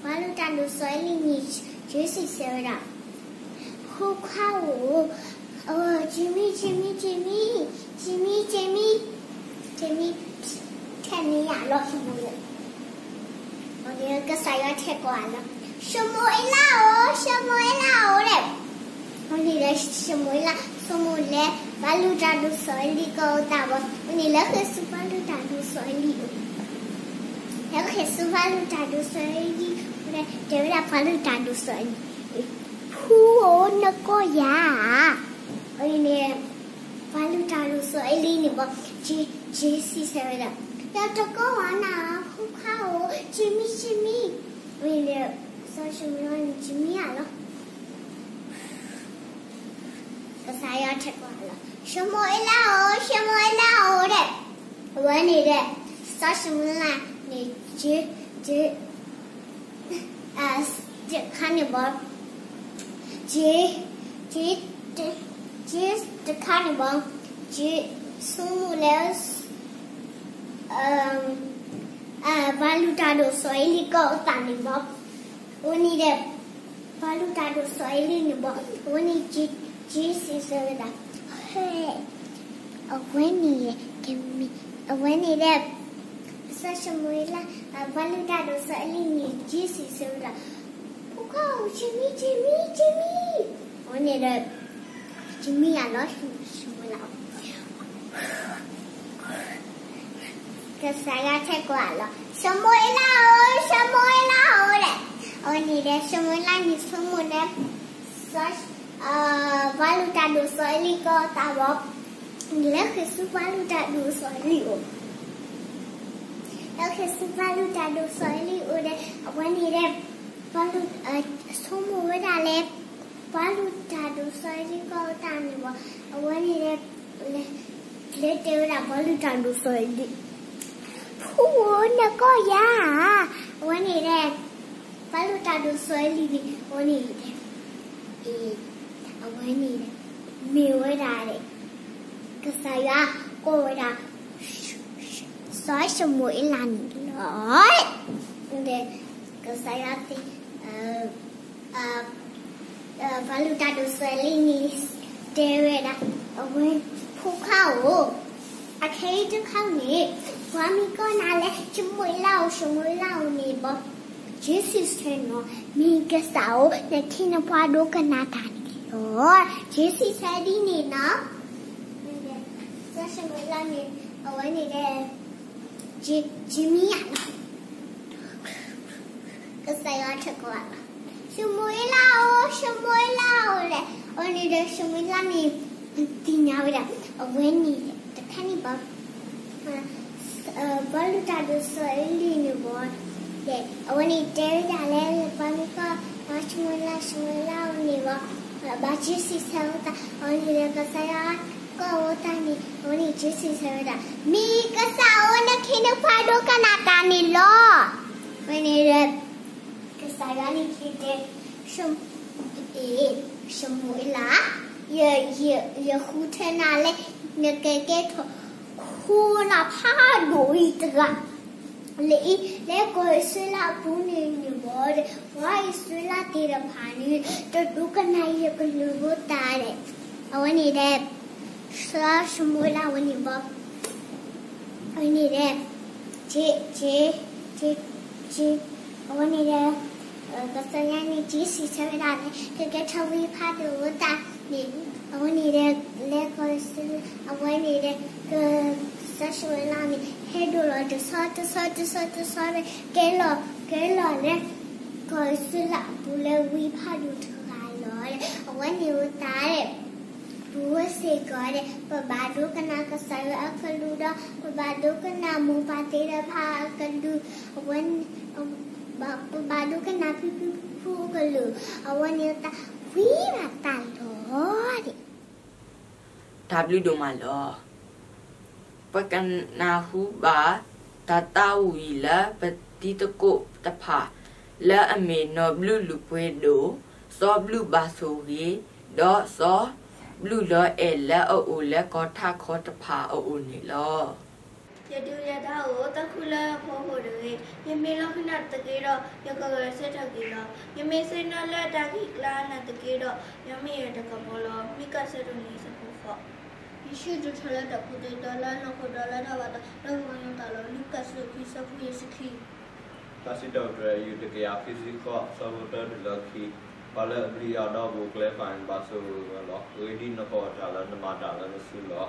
ပှၤလုၢ်တၢ်ဒိၣ်စီၤအ့လံန့ၣ် စံးဆၢဝဲဒၣ် ဖိခွါဧၢ, ကမံ ကမံ ကမံ ကမံ ကမံ ထဲန့ၣ်ယၤလီၤ ဆိမိၣ်လၢ ကစၢ်ယွၤထဲကိးဂၤလီၤ, ၡမူၤအ့လးဧၢ, ၡမူၤအ့လးဧၢ တဲ, အဃိန့ၣ်ဒီး ၡမူၤအ့လး ဆိကမိၣ်လၢ ပှၤလုၢ်တၢ်ဒိၣ်စီၤအ့လံကီၢ်အသးဘၣ်, အဃိန့ၣ် လဲၤဃ့ၢ်ဆူပှၤလုၢ်တၢ်ဒိၣ်စီၤအ့လံအအိၣ်, လဲၤဃ့ၢ်ဆူပှၤလုၢ်တၢ်ဒိၣ်စီၤအ့လံ, တဲဝဲဒၣ်ပှၤလုၢ်တၢ်ဒိၣ်စီၤအ့လံ, ဖုဧၢ နကီၢ်ယၤဧါ, အဃိန့ၣ် ပှၤလုၢ်တၢ်ဒိၣ်စီၤအ့လံန့ၣ်ဘၣ် စံးဆၢဝဲဒၣ်, ယတကီၢ်ဘၣ်နၤ ဖိခွါဧၢ, ကမံ ကမံ, အဃိန့ၣ် စီၤၡမူၤအ့လးန့ၣ် ကမံယၤလီၤ, ကစၢ်ယွၤထဲကိးဂၤလီၤ, ၡမူၤအ့လးဧၢ, ၡမူၤအ့လးဧၢ တဲ, အဝဲန့ၣ်ဒီး စီၤၡမူၤအ့လးန့ၣ် တခါန့ၣ်ဘၣ်, တခါန့ၣ်ဘၣ်, ဆိကမိၣ်လၢ ပှၤလုၢ်တၢ်ဒိၣ်စီၤအ့လံကီၢ်အသးန့ၣ်ဘီ, အဝဲန့ၣ်ဒီး ပှၤလုၢ်တၢ်ဒိၣ်စီၤအ့လံန့ၣ်ဘီ, အဝဲန့ၣ် က့ၤစံးဆၢဝဲဒၣ်, အဝဲန့ၣ်, အဝဲန့ၣ်ဒီး စီၤၡမူၤအ့လး, ပှၤလုၢ်တၢ်ဒိၣ်စီၤအ့လံန့ၣ် က့ၤစံးဆၢဝဲဒၣ်, ဖိခွါဧၢ, က့ၤမံ, က့ၤမံ, က့ၤမံ. အဝဲန့ၣ်ဒီး က့ၤမံယၤလီၤ, ၡမူၤအ့လး ကစၢ်ယွၤဆၢကိးအီၤလီၤ, ၡမူၤအ့လးဧၢ, ၡမူၤအ့လးဧၢ, ဒဲး. အဝဲန့ၣ်ဒီး ၡမူၤအ့လးန့ၣ်ဆိကမိၣ်လၢ ပှၤလုၢ်တၢ်ဒိၣ်စီၤအ့လံကီၢ်အသးဘီ, လဲၤဃ့ၢ်ဆူပှၤလုၢ်တၢ်ဒိၣ်စီၤအ့လံအအိၣ်, လဲၤဃ့ၢ်ဆူပှၤလုၢ်တၢ်ဒိၣ်စီၤအ့လံအအိၣ်ဒီး အဝဲန့ၣ်ဒီး ပှၤလုၢ်, ဆိကမိၣ်ဝဲဒၣ်လၢ ပှၤလုၢ်တၢ်ဒိၣ်စီၤအ့လံကီၢ်အသးန့ၣ်ဘီ, အဝဲန့ၣ်ဒီး လဲၤတဲဝဲဒၣ်ပှၤလုၢ်တၢ်ဒိၣ်စီၤအ့လံ, ဖိဧၢ, နကိးယၤဧါ. အဝဲန့ၣ်ဒီး ပှၤလုၢ်တၢ်ဒိၣ်စီၤအ့လံန့ၣ် အဝဲန့ၣ်ဒီး အဝဲန့ၣ်ဒီး မ့ၢ်ဝဲဒၣ်ဒီး ကစၢ်ယွၤကိးဝဲဒၣ် စီၤၡမူၤအ့လးန့ၣ်လီၤ. ဒီး ကစၢ်ယွၤသ့ၣ် ပှၤလုၢ်တၢ်ဒိၣ်စီၤအ့လံန့ၣ် တဲဝဲဒၣ်, အဝဲ ဖိခွါဧၢ, အခဲအံၤတခါန့ၣ် ပှၤမ့ၢ်ကိးနၤလၢ ၡမူၤအ့လးဧၢ, ၡမူၤအ့လးဧၢန့ၣ်ဘီ, က့ၤစံးဆၢနီၤ, မ့ၢ်ကစၢ်ဧၢ, နခ့နပှၤဒိကနၣ်တၢ်န့ၣ်လီၤ. က့ၤစံးဆၢဒ်န့ၣ်နီၤ. စီၤၡမူၤအ့လးန့ၣ် အဝဲန့ၣ်ဒီး က့ၤမံယၤလီၤ. ကစၢ်ယွၤဆၢကိးအီၤလီၤ, ၡမူၤအ့လးဧၢ, ၡမူၤအ့လးဧၢ, ဒဲး. အဝဲန့ၣ်ဒီး ၡမူၤအ့လးန့ၣ် သ့ၣ်ညါဝဲဒၣ် အဝဲန့ၣ်တခါန့ၣ်ဘီ ပှၤလုၢ်တၢ်ဒိၣ်စီၤအ့လံန့ၣ်ဘီ, ဒီးအဝဲန့ၣ်တဲဝဲဒၣ်လၢ ပှၤမ့ၢ်ကိး ၡမူၤအ့လး, ၡမူၤအ့လးဧၢန့ၣ်ဘီ, ဘၣ်က့ၤစံးဆၢဝဲသး, အဝဲန့ၣ်ဒီး ကစၢ်ယွၤကိးအီၤသးန့ၣ် အဝဲန့ၣ်က့ၤစံးဆၢဝဲဒၣ်, မ့ၢ်ကစၢ်ဧၢ, နခ့နပှၤဒိကနၣ်တၢ်န့ၣ်လီၤ. အဝဲန့ၣ်ဒီး ကစၢ်ယွၤန့ၣ်က့ၤတဲ ၡမူၤအ့လး, ယဃုထၢနၤလၢ နကကဲထီၣ်ခိၣ်နၢ်ဖးဒိၣ်အံၤတဂၤ လၢအံၤ လၢကီၢ်အံၣ်စရ့လးအပူၤန့ၣ်န့ၣ်ဘီဒီး ပှၤအံၣ်စရ့လးသ့ၣ်တဖၣ်န့ၣ် တဒိကနၣ်ယကလုၢ်ဖိသးဒဲး. အဝဲန့ၣ်ဒီး စီၤၡမူၤအ့လးဝဲန့ၣ်ဘီ အဝဲန့ၣ်ဒီး က့ၤ, က့ၤ, က့ၤ, က့ၤ, အဝဲန့ၣ်ဒီး ကစၢ်ယွၤန့ၣ်က့ၤစံးဆၢဝဲဒၣ်န့ၣ် ကကဲထီၣ်ဝံဖးဒိၣ်အသးန့ၣ်, အဝဲန့ၣ်ဒီး လဲၤကီၢ်အံၣ်စရ့လး, အဝဲန့ၣ်ဒီး က စီၤၡမူၤအ့လးန့ၣ် ဟဲဒိၣ်လီၤတဆီတဆီတဆီတဆီဒီး ကဲလီၤ, ကဲလီၤလၢ ကီၢ်အံၣ်စရ့လးအပူၤလၢဝံဖးဒိၣ်တဂၤလီၤ. အဝဲန့ၣ်အသးဒီး ပဝဲစ့ၢ်ကီးဒီး ပဘၣ်ဒိကနၣ်ကစၢ်ယွၤအကလုၢ်ဒီး ပဘၣ်ဒိကနၣ်မိၢ်ပၢ်သ့ၣ်တဖၣ်အကလုၢ်, အဝဲ ပဘၣ်ဒိကနၣ်ဖံဖုဖုဖုအကလုၢ်, အဝဲန့ၣ်အသးဝံဘၣ်တၢ်လီၤ. တၢ်ဘျုးဒိၣ်မးလီၤ. ပကနၢ်ဟူဘၣ်တၢ်သးဝံၣ်လၢပတံၤသကိးတဖၣ် လၢအမ့ၢ်နီၢ်ဘျုးလုၢ်ပှ့ၤဒိၣ်, စီၤဘျုးဘၣ်ဆိၣ်ဂ့ၤ, ဒီးစီၤဘျုးလီၤအဲၣ်လၢအအိၣ်လၢကီၢ်ထးခီတဖၣ်အအိၣ်န့ၣ်လီၤ. ယဒုးယဒါအိၣ် သးခုလၢဖိဟိၣ်တဂ့ၤ, ယမ့ၢ်လီၤဃံၤနၤတက့ၢ်ဒီး ယကဂဲၤဆၢထၢၣ်က့ၤလီၤ. ယမ့ၢ်ဆ့ၣ်နီၤလၢတၢ်ဂံၢ်ကျါနၤတက့ၢ်ဒီး ယမ့ၢ်ယတကပီၤလီၤ. မ့ၢ်ကစၢ်ဒိၣ်န့ၣ် ဆၢဖိဃီ ယ့ၣ်ၡူးဒိးထီၣ်လၢတၢ်ဖိသ့ၣ်တဖၣ်လၢအနီၢ်ခိဒီးလၢတၢ်ဘၣ်သး လၢကမၤညီတၢ်လီၤ. လူၤကၣ်အဆၢဒိၣ်ခံ ဆၢဖိယဲၢ်ဆံခံ. တၢ်စံးထီၣ်ပတြၢၤ ယူၢ်တကယၤခံဆံဃိး ဆၢဖိတၢတုၤလၢခံ, ပှၤလၢအပျံၤယွၤဒီးအဘူးအကျဲတဖၣ်န့ၣ် ဘၣ်ဆိၣ်ဂ့ၤဝဲလီၤ. အဂ့ၢ်ဒ်အံၤ, နကအိၣ်တၢ်လၢနမၤတၢ်လၢနစုလီၤ.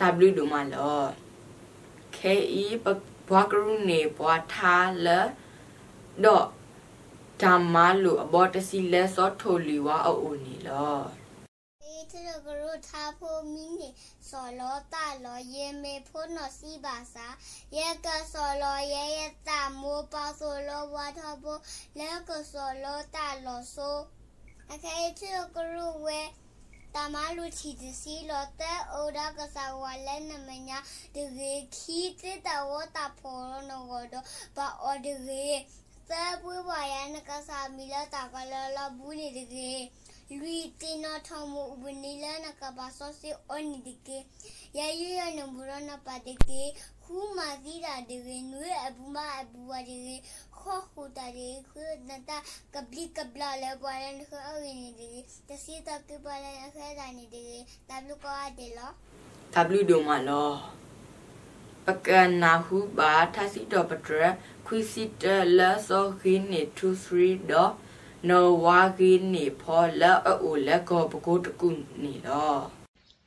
တၢ်ဘျုးဒိၣ်မးလီၤ. ခဲအံၤ ပှၤကရူၢ်န့ၢ်ပှၤထါလၢ ဒီး တၢ်မၤလိာ်အဘီတဆံလၢစီၤထိၣ်လံၤဝါအအိၣ်န့ၣ်လီၤ. ထါဖိမံၤန့ၣ် စီၤလီတၢ်လီၤ. ယမ့ၢ်ဖိနီၢ်ဆံးဘၣ်ဆၣ်, ယကစီၤလီၤယဲယသးမိၢ်ပၢ်သိၣ်လိပှၤထီဘိ လၢကစီၤလီတၢ်လီၤစိ အခဲအံၤ ထံၣ်လိာ်ကရူၢ်ဝဲ တၢ်မၤလိာ်ထံၣ်တဆံလီၤ. တၢ အိၣ်ဒီးကစၢ်ယွၤလၢနမဲာ်ညါတဂ့ၤ. ခံ သ့တၢ်ဂီၤတၢ်ဖီၣ်လၢနဂီၢ်ဒီး ပာ်အီၤတဂ့ၤ. သၢ ပှ့ၤဘၣ်ယၤနကစၢ်အမံၤလၢတၢ်ကလၢလီၤဘှံးန့ၣ်တ ဂ့ၤ. လွံၢ် သ့ၣ်နီၣ်ထီၣ်မိၢ်အူပနံၤလၢနကပာ်စီဆှံအီၤန့ၣ်တက့ၢ်. ယဲယုယီၣ်န့ၣ်ဘူးဒီးနပၢ်တက့ၢ်. ဃု မၤသံတၢ်တဂ့ၤ. နွံ အဘူးမါအဘူးဝၤတဂ့ၤ. ဃိး ဃုတၢ်တဂ့ၤ. ဃု နတၢ်ကဘျံးကဘျၣ်လၢပှၤလၢနဃၢအဂ့ၢ်န့ၣ်တဂ့ၤ. တဆံ သးခုပှၤလၢနဃၢတၢ်န့ၣ်တဂ့ၤ. တၢ်ဘျုးကိးဂၤဒဲးလီၤ. တၢ်ဘျုးဒိၣ်မးလီၤ. ပကနၢ်ဟူဘၣ်ထါစံးထီၣ်ပတြၢၤ ခွံဆံတၢ လၢစီၤဂ့ၤန့ၢ်ထူသရံးဒီး နီၢ်ဝါဂ့ၤန့ၢ်ဖီလၢအအိၣ်လၢကီၢ်ပကိတကူၣ်န့ၣ်လီၤ.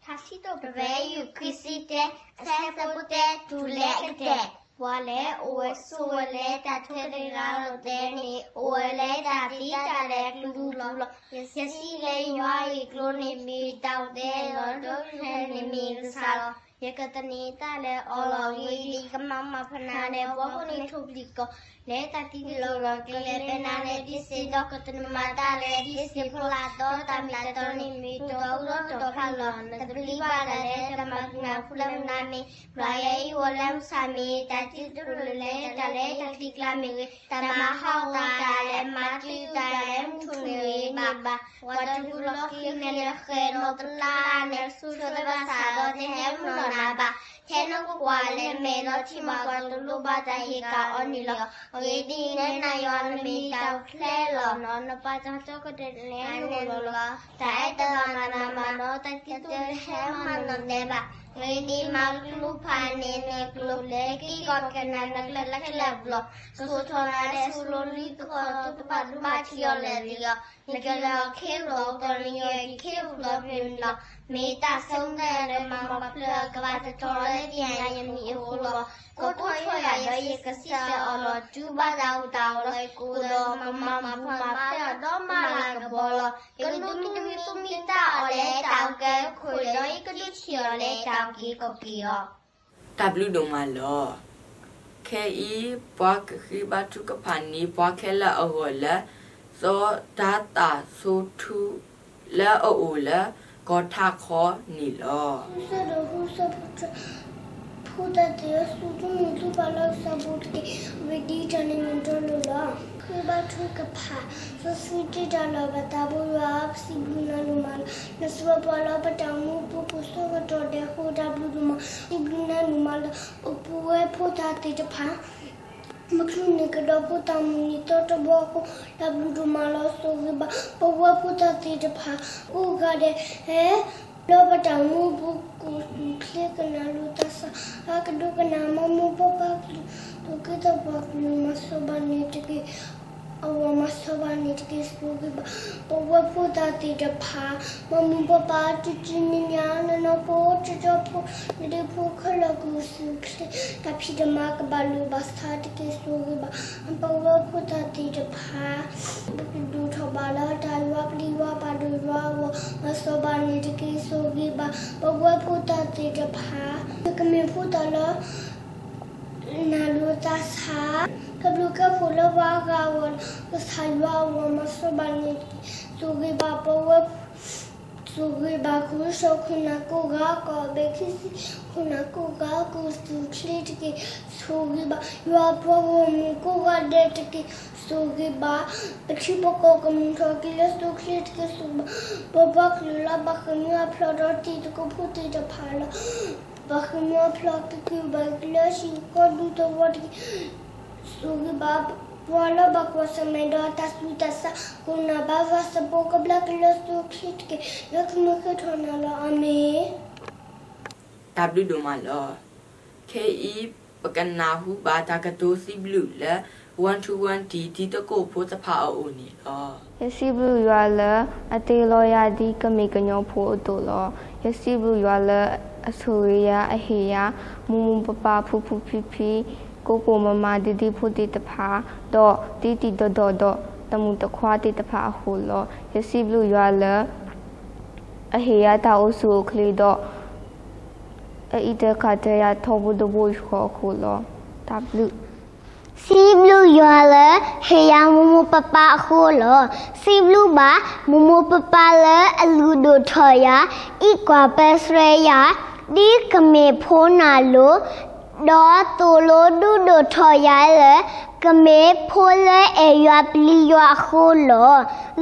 ထါစံးထီၣ်ပတြၢၤ ခွံဆံတၢ ဆၢဖိတၢ တူၢ်လဲအကတၢၢ် ပှၤလၢအအိၣ်ဝဲဆိးဝဲလၢတၢ်ထွဲတဂၤလီၤတဲာ်န့ၣ် အိၣ်ဝဲလၢတၢ်သံတၢ်လၢကျူပူၤလီၤ. ယစံးလၢယွၤအကျိာ်န့ၣ်မ့ၢ်တၢ်အိၣ်သးလီၤ. ဒီးဖဲန့ၣ်မ့ၢ်ကစၢ်လီၤ. ယကသန့ၤတၢ်လၢအီၤလီၤ. အဂ့ၢ်ဒ်အံၤ, ယကမၤမၤဖးနၤလၢပှၤကိးန့ၢ်ထိၣ်ပျံၤကီၢ် လၢတၢ်သံတလီၢ်လီၢ် ကလဲၤဖဲနၤလၢဒံစ့ၣ် ဒီးကသန့ၤမၤတၢ်လၢဒံစ့ၣ်ဖိလၢ် ဒီးတၢ်မ့ၢ်တၢ်တီန့ၣ်မ့ၢ်တၢ်အူဒီးတၢ်ဖးလီၤ. နတပျံၤဘၣ်တၢ်လၢတၢ်မၤကနၣ်ဖူလၢမနၤမ့ၢ် ဘျီယဲအံၤဝဲလၢမုၢ်ဆါမ့ၢ် တၢ်တံတရူၢ်လၢတၢ်လၢတၢ်ချံကျါမ့ၢ်ဂ့ၤ, တၢ်မၤဟးဂီၤတၢ်လၢမၤတံာ်တၢ်လၢမုၢ်ထူၣ်န့ၣ်ဂ့ၤဘၣ်, ပှၤတဘျုးလီၢ်ခံန့ၣ်လၢဃဲၤဒီးတလါန့ၣ် ဆူၣ်သးဘၣ်ဆၣ်ဒီးတဟဲမုၢ်လီၤနၤဘၣ်. ထဲနကကွၢ်လၢမဲာ်ဒီးထံၣ်မၤပှၤတလိၣ်ဘၣ်တၢ်ဟ့ၣ်ကၣ်အီၤန့ၣ်လီၤ. အဂ့ၢ်ဒ်အံၤ, နၤယွၤနမ့ၢ်တၢ်အိၣ်ဖျဲၣ်လီၤနီၤ, နပၢ်တၢ်ကီတၢ်ခဲလၢာ်လီၤ. တၢ်အဲၣ်တၢ်လီၤမၤနၤမၤနီၤ, တၢ်သံတဟဲမၤနီၤနဲဘၣ်. အဂ့ၢ်ဒ်အံၤ, မၤကလူၤဖးန့ၢ်နကျိာ်လၢ က့ၢ်ကီၢ်ကနၤနကျဲလၢ်ကျဲလၢ်ဘျီ, ကဆိၣ်ထီၣ်နၤလၢဆူလီၤလံတခီ သုတဘၣ်ဒိဘၣ်ထံးအီၤလၢၤလံလီၤ. နကလဲၤခ့လီၤကီး နယွၤကခ့ဖျိးပျၢၤန့ၣ်လီၤ. မ့ၢ်တၢ်ဆိကမိၣ်လၢမၤပှၤဖျၢၣ်ကဘၣ်တထီၣ်လၢသ့ၣ်ညါယမံၤအဃိလီၤ. ကိးထီၣ်ယၤဒီးယကစံးဆၢအီၤလီၤ. တုၤဘၣ်တၢ်အုၣ်တၢ်အီလီၤ ယကိးဒီးမၤမၤပှၤမၤဖျၢၣ်ဒီးမၤလၤကပီၤလီၤ. ယကဒိးမံတမံသူၣ်မံသးအီၤလၢတၢ်အုၣ်ကဲခိၣ်ဒီး ယကဒိးထံၣ်အီၤလၢတၢ်အုၣ်က့ၤခီၣ်က့ၤအီၤ. တၢ်ဘျုးဒိၣ်မးလီၤ. ခဲအံၤ ပှၤကဃ့ဘါထုကဖၣ်န့ၢ်ပှၤခဲလၢာ်အဂီၢ်လၢ စီၤတၤသၣ်စိထူ လၢအအိၣ်လၢကီၢ်ထးခီန့ၣ်လီၤ. ဃုဆၢဒိၣ်ဃုဆၢဖိတၢ, ဖိသၣ်သ့ၣ်ဧၢ, စူၢ်က့ၤနာ်က့ၤသုပၢ်လၢကစၢ်အပူၤတက့ၢ်. အဂ့ၢ်ဒ်အံၤ, တၢ်န့ၣ်မ့ၢ်တၢ်လိၣ်လီၤ. ဃ့ဘါထုကဖၣ်, စီဆှံတ့တၢ်လီၢ်ဘၣ်သး ပယွၤဧၢ, ပစံးဘျုးနၤဒိၣ်မးလီၤ. နဆိၣ်ဂ့ၤပှၤလၢပတၢ်အိၣ်မူအပူၤ ကိးဆၢကတီၢ်ဒဲးအဃိ တၢ်ဘျုးဒိၣ်မး, စံးဘျုးနၤဒိၣ်မးလီၤ. အိၣ်ပဝဲဖိသၣ်သ့ၣ်တဖၣ် မုၢ်ကျိၤန့ၣ်ကဒီးဖိသၣ်မုၢ်နံၤသီတဘီအဃိ တၢ်ဘျုးဒိၣ်မးလီၤ. ဆိၣ်ဂ့ၤဘၣ်ပဝဲဖိသၣ်သ့ၣ်တဖၣ် ကိးဂၤဒဲး လၢပတၢ်အိၣ်မူအပူၤ ကစူၢ်ချ့ကနၣ်လိာ်သးစၢ် ကဒိကနၣ်မိၢ်မိၢ်ပၢ်ပၢ်ကလုၢ် သိၣ်က့သးပှၢ်ကလုၢ် မၤစီဘၣ်န့ၣ်တက့ၢ်. အဝဲမၤစီဘၣ်န့ၣ်တက့ၢ်. ဆိၣ်ဂ့ၤဘၣ် ပဝဲဖိသၣ်သ့ၣ်တဖၣ် မိၢ်မိၢ်ပၢ်ပၢ် တံၤတံၤမံၤမံၤ နနီၢ်ဖိ ကၠီကၠီဖိ နဒ့ဖိခဲလၢာ် ကစူၢ်ချ့ တၢ်ဖံးတၢ်မၤကဘၣ်လိာ်ဘၣ်စးတက့ၢ်. ဆိၣ်ဂ့ၤဘၣ် ပဝဲဖိသၣ်သ့ၣ်တဖၣ် ပကဒိၣ်ထီၣ်ဘၣ်လၢတၢ်ယွၤပျံၤယွၤဘၣ်ဒိၣ်ယွၤအဂီၢ် မၤစီဘၣ်န့ၣ်တက့ၢ်. ဆိၣ်ဂ့ၤဘၣ် ပဝဲဖိသၣ်သ့ၣ်တဖၣ် ကမ့ၢ်ဖိသၣ်လၢ နၢ်လိာ်သးစၢ် ကဘျုးကဲဖှိၣ်လၢပှၤဂၤအဂီၢ် ကစၢ်ယွၤအဂီၢ် မၤစီဘၣ်န့ၣ်တက့ၢ်. ဆိၣ်ဂ့ၤဘၣ်ပဝဲ ဆိၣ်ဂ့ၤဘၣ် ခရံာ်ဖိခိၣ်နၢ်ကိးဂၤ ကီၢ်ဘ့ၣ်ခံဆံ ခိၣ်နၢ်ကိးဂၤ ကစူၢ်ချ့တက့ၢ်. ဆိၣ်ဂ့ၤဘၣ် ယွၤပှၤဂီၢ်မုၢ်ကိးဂၤဒဲးတက့ၢ်. ဆိၣ်ဂ့ၤဘၣ် ပထံပကီၢ်ကမုာ်ထီၣ်က့ၤလၢ ကစူၢ်ချ့တက့ၢ်. ဆိၣ်ဂ့ၤဘၣ် ပပှၤကလုာ်လၢဘၣ်ဃ့ၢ်မှံဟးဖျိးဒီးတံၤသကိးဖိသ့ၣ်တဖၣ်လီၤ. ဘၣ်ဃ့ၢ်မှံဟးဖျိးက့ၤ ကဘၣ်က့ၤလၢဟံၣ်ဃီဒူသဝီတက့ၢ်. ဆိၣ်ဂ့ၤဘၣ် ပှၤလၢဘၣ်ကွၢ်ဆၢၣ်မဲာ်ဒီးတၢ်ဆူးတၢ်ဆါ ခိၣ်နၢ်ဘၣ်ဃးစ့ၢ်ကီး ကဘျါက့ၤလၢ ကစူၢ်ချ့တက့ၢ်. ယွၤကမုာ်ဃ့ထီၣ်နၤလီၤ. အၤမ့ၣ်. တၢ်ဘျုးဒိၣ်မးလီၤ. ခဲအံၤ ပကနၢ်ဟူဘၣ်တၢ်ကတိၤစံးဘျုးလၢ One to One တံၤသကိးဖိတဖၣ်အအိၣ်န့ၣ်လီၤ. ယစံးဘျုးယွၤလၢ အတ့လီၤယၤဒ်ကမ့ၢ်ကညီဖိအသိးလီၤ. ယစံးဘျုးယွၤလၢ အဆိၣ်ဂ့ၤယၤ အဟ့ၣ်ယၤ မိၢ်မိၢ်ပၢ်ပၢ် ဖံဖုဖံဖံ ကိးကိးမၤမၤ ဒ်ဒ်ဖိသ့ၣ်တဖၣ် ဒီးဒ်တံၤဒီးဒီးဒီး တမုာ်တခွါသ့ၣ်တဖၣ်အဃိလီၤ. ယစံးဘျုးယွၤလၢ အဟ့ၣ်ယၤတၢ်အိၣ်ဆူၣ်အိၣ်ချ့ဒီး အအံးတခါတယၤထီဘိတဘိဃီအဃိလီၤ. တၢ်ဘျုး စံးဘျုးယွၤလၢ ဟ့ၣ်ယၤမိၢ်မိၢ်ပၢ်ပၢ်အဃိလီၤ. စံးဘျုးဘၣ် မိၢ်မိၢ်ပၢ်ပၢ်လၢ အလုၢ်ဒိၣ်ထီၣ်ယၤ အံးကွၢ်ပၢဆှၢယၤ ဒ်ကမ့ၢ်ဖိနၢ်လိၤ ဒီးသိၣ်လိဒုးဒိၣ်ထီၣ်ယၤလၢ ကမ့ၢ်ဖိလၢအဲၣ်ယွၤပျံၤယွၤအဃိလီၤ.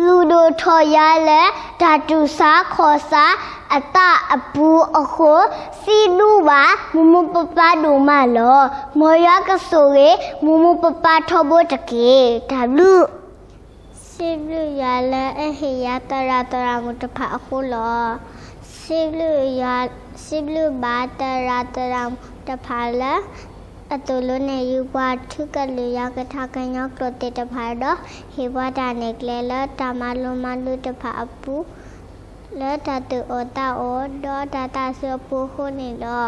လုၢ်ဒိၣ်ထီၣ်ယၤလၢ တၢ်တူၢ်ဆါခီၣ်ဆါအသးအပူၤအဃိ, စံးဘျုးဘၣ် မိၢ်မိၢ်ပၢ်ပၢ်ဒိၣ်မးလီၤ. မ်ယွၤကဆိၣ်ဂ့ၤ မိၢ်မိၢ်ပၢ်ပၢ်ထီဘိတက့ၢ်. တၢ်ဘျုး စံးဘျုးယွၤလၢအဟ့ၣ်ယၤသရၣ်သရၣ်မုၣ်တဖၣ်အဃိလီၤ. စံးဘျုးယွၤ, စံးဘျုးဘၣ်သရၣ်သရၣ်မုၣ်တဖၣ်လၢ အသိၣ်လိန့ၢ်ယုၤပှၤထူကလုာ်ယွၤကထါကညီကျိာ်သ့ၣ်တဖၣ်ဒီး ဟ့ၣ်ပှၤတၢ်နဲၣ်ကျဲလၢတၢ်မၤလိမၤဒိးတဖၣ်အပူၤ လၢတၢ်သူၣ်အီၣ်သးအီဒီးတၢ်သးစူၤအပူၤအဃိန့ၣ်လီၤ.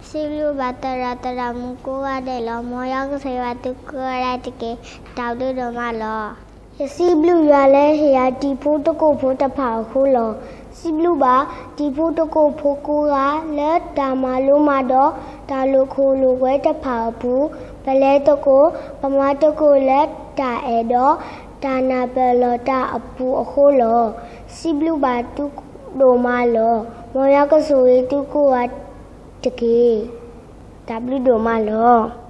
စံးဘျုးဘၣ်သရၣ်သရၣ်မုၣ်ကိးဂၤဒဲးလီၤ. မ်ယွၤကဆိၣ်ဂ့ၤဘၣ်သုကိးဂၤဒဲးတက့ၢ်. တၢ်ဘျုးဒိၣ်မးလီၤ. ယစံးဘျုးယွၤလၢဟ့ၣ်ယၤတံၤဖိသကိးဖိတဖၣ်အဃိလီၤ. စံးဘျုးဘၣ်တံၤဖိသကိးဖိကိးဂၤလၢတၢ်မၤလိမၤဒိး တၢ်လိာ်ခိၣ်လိာ်ကွဲတဖၣ်အပူၤ, ပလဲၤသကိး ပမၤသကိးလၢတၢ်အဲၣ်ဒီး တၢ်နၢ်ပၢၢ်လီၤတၢ်အပူၤအဃိလီၤ. စံးဘျုးဘၣ်သုဒိၣ်မးလီၤ. မ်ယွၤကဆိၣ်ဂ့ၤသုကိးဂၤတက့ၢ်. တၢ်ဘျုးဒိၣ်မးလီၤ.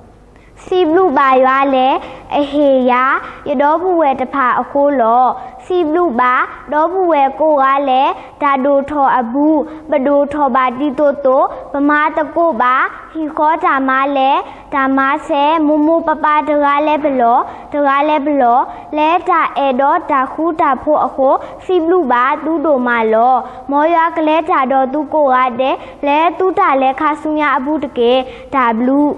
စံးဘျုးဘၣ်ယွၤလၢ အဟ့ၣ်ယၤ ယဒီပုၢ်ဝဲၢ်တဖၣ်အဃိလီၤ. စံးဘျုးဘၣ် ဒီပုၢ်ဝဲၢ်ကိးဂၤလၢ တၢ်ဒိၣ်ထီၣ်အပူၤ ပဒိၣ်ထီၣ်ဘၣ်ဒ်သိးသိး ပမၤသကိးဘၣ် ဟံၣ်ဃီတၢ်မၤလဲၢ် တၢ်မၤဆဲး မိၢ်မိၢ်ပၢ်ပၢ်တဂၤလၢပလီၢ် တဂၤလၢပလီၢ် လၢတၢ်အဲၣ်ဒီးတၢ်ဃူတၢ်ဖိးအဃိ စံးဘျုးဘၣ်သုဒိၣ်မးလီၤ. မ်ယွၤကလဲၤတၢ်ဒီးသုကိးဂၤဒဲး လၢသုတၢ်လဲၤခါဆူညါအပူၤတက့ၢ်. တၢ်ဘျုး